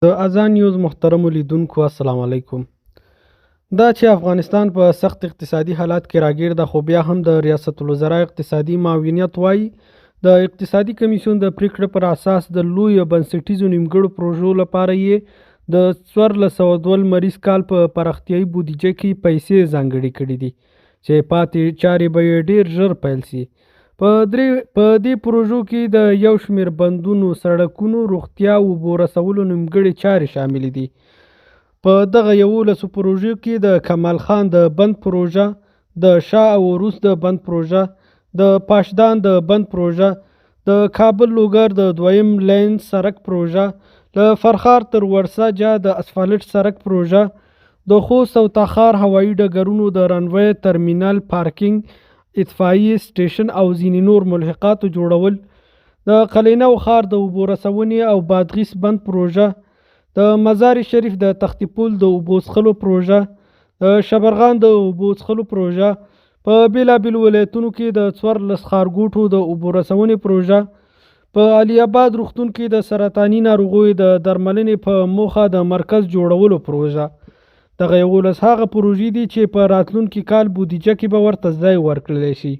د اذان نیوز محترمو لیدونکو السلام علیکم. دا چې افغانستان په سخت اقتصادي حالات کې راګیر ده، خو بیا هم د ریاست الوزرا اقتصادي معاونیت وایي د اقتصادي کمیسیون د پریکړې پر اساس د لویو بنسټیزو نیمګړو پروژو لپاره یې د 1402 لمریز کال په پراختیایي بودیجه کې پیسې ځانګړې کړې دي چې پاتې چارې به یې ډیر ژر پیل سي. په درې په دې پروژو کې د یو شمېر بندونو، سړکونو، روغتیا او اوبو رسولو نیمګړې چارې شاملې دي. په دغه 11 پروژو کې د کمال خان د بند پروژه، د شاه او عروس د بند پروژه، د پاشدان د بند پروژه، د کابل لوګر د دویم لین سړک پروژه، له فرخار تر ورسجه د اسفالټ سړک پروژه، د خوست او تخار هوایي ډګرونو د رنوی ترمینل، پارکینګ، اطفایي سټیشن او ځینې نور ملحقاتو جوړول، د قلعه ښار د اوبو رسونې او بادغیس بند پروژه، د مزار شریف د تختې پل د اوبو څښلو پروژه، د شبرغان د اوبو څښلو پروژه، په بېلابېلو ولایتونو کې د 14 ښارګوټو د اوبو رسونې پروژه، په علي اباد روغتون کې د سرطاني ناروغیو د درملنې په موخه د مرکز جوړولو پروژه. دغه 11 هغه پروژې دي چې په راتلونکي کال بودیجه کې به ورته ځای ورکړل شي.